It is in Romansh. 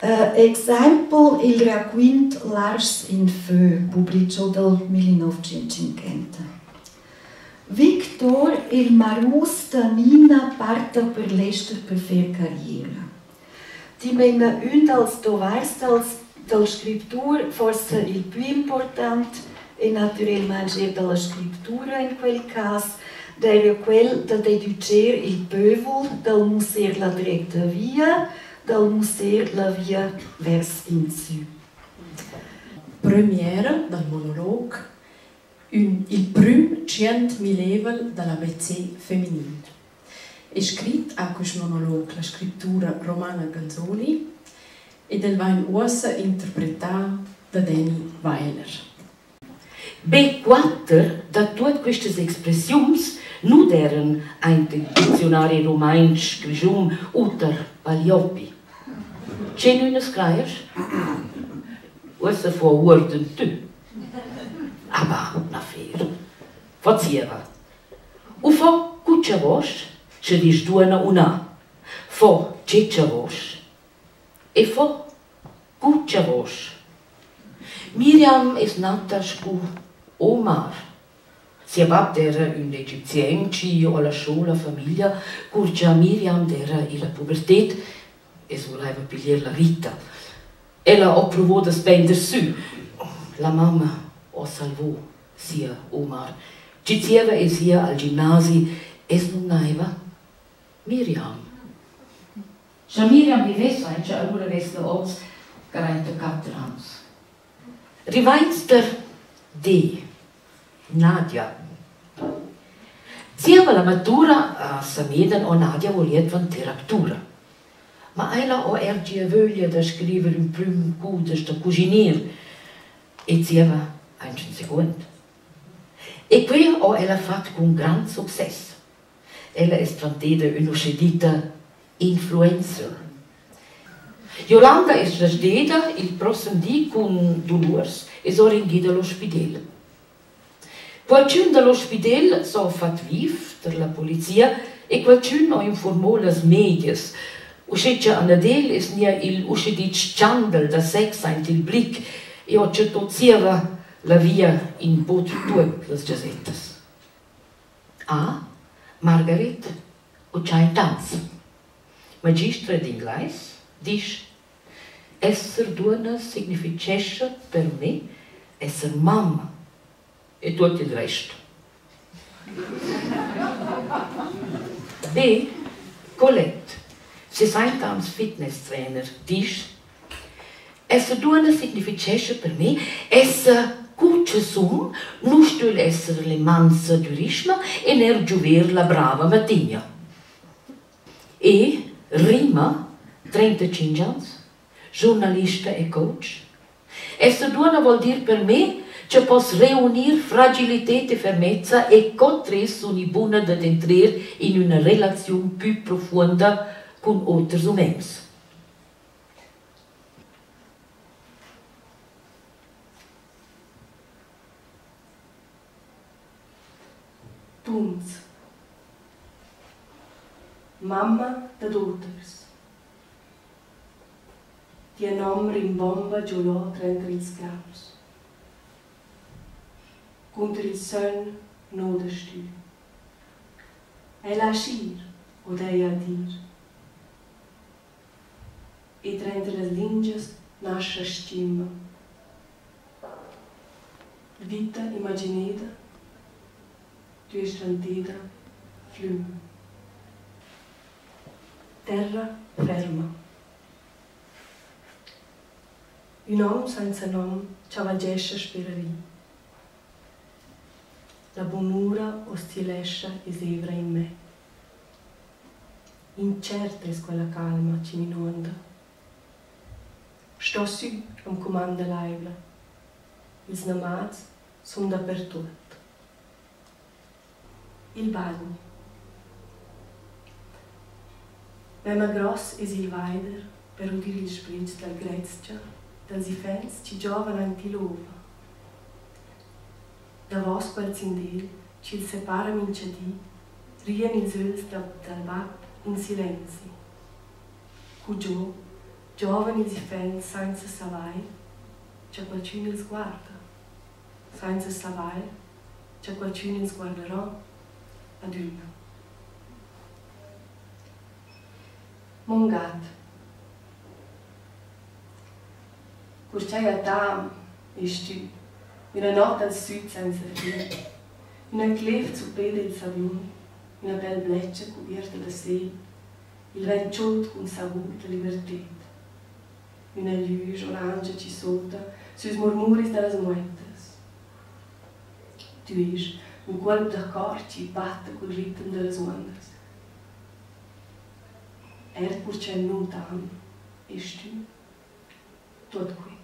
Exaimpel il raquint Larschs in fö, publicho dal 1950. Victor, il marus da Nina, parta per l'ester per fer carriera. Dimena ün dals dovairs dals dal scriptur, forsa il plü important e natürelmaing eir da la scriptura in quel cas, d'eira quel dad educher il pövel, da'l musser la dretta via, da'l musser la via vers insü. Premiera dal monolog ün il prüm tschientmillevel da l'ABC feminin. E scrit ha quist monolog la scriptura Romana Ganzoni ed el vain uossa interpretà da Dany Weiler. Be quatter da tuot quistas expressiuns nu d'eiran aint il Dicziunari rumantsch grischun oter Pallioppi. Chenünas crajast? Uossa fo uorden tü. Aber na fer. Fo zieva. U fo cu cha vosch, sche disch duonna u na. Fo che cha vosch. E fo cu cha vosch. Miriam es nata scu Omar. Sia bap d'eira ün Egipzian chi ho lascho la famiglia cur cha Miriam d'eira illa puberted e's vulaiva piglier la vita. Ella ho pruvo da spender sü. La mamma ho salvo sia Omar, chi zieva es ia al gimnasi e's nomnaiva Miriam. Scha Miriam vivess auncha alura vess'la hoz 44 ans. Rivains tar D. Nadia. Zieva la matura a Samedan ho Nadia vulieu dvanter actura. Ma ella ho eir gia vöglia da scriver ün prüm cudesch da cuschinier e zieva aunch ün seguond. E que ho ella fat cun grand success. Ella es dvanteda ün'uschedita influencer. Jolanda es sdasdeda il prossem di cun duluors e s'ho rendida all'ospidel. Qualchün da l'ospidel s'ho fat viv tar la polizia e qualchün ho infuormo las medias, uschè cha a Nadel es gnà il uschedit s-chandel da sex aint il Blick e ho chattò zieva la via in bod tuot las giazettas. A. Margaret Utschai-Tanz, magistra d'inglais, disch: Esser duonna significhescha per me esser mamma e tuot il rest. B. Colette, 60 ans fitnesstrainer, disch: Esser duonna significhescha per me esser cu cha sun, nu stögl esser l'immensa dürischma e neir giuver la brava mattigna. E Rima, 35 ans, schurnalista e coach. Esser duonna voul dir per me cha poss reunir fragilited e fermezza e cotres suni buna dad entrer in üna relaziun pü profuonda cun oters umens. Tuns. Mamma dad oters. Tia nom rimbomba giò là tranter ils craps. Cunter il sön nodasch tü. El lascha ir, od ei ad ir. E tranter las lingias nascha stima. Vita imagineda, tü est dvanteda flüm. Terra ferma. Ün hom sainza nom chavalgescha speravi. La bunura oscillescha e s'evra in me. Intscherta es quella calma chi m'inuonda. Sto sü, am cumanda l'aivla. Ils namats sun dapertuot. Il bagn. Memma gross es il vaider per udir il sbrinz d'algrezcha dals iffaunts chi giovan aint ill'ova. Davos quel zindel chi'ls separa mincha di rian ils ögls dal bap in silenzi. Cugiò. Giovan ils iffaunts sainza savair cha qualchün ils guarda, sainza savair cha qualchün ils guardarà adüna. Mongat. Cur ch'eir a t'am, est tü, üna not al süd sainza fin, üna clev zuppeda i'l sablun, üna pel bletscha cuvierta da sel, il vent chod cun savur da liberted, üna glüsch orandscha chi sota süls murmuris da las muettas. Tü est ün cuolp da cor chi batta cul ritem da las uondas. Eir cur ch'eu nu t'am, est tü tuot que.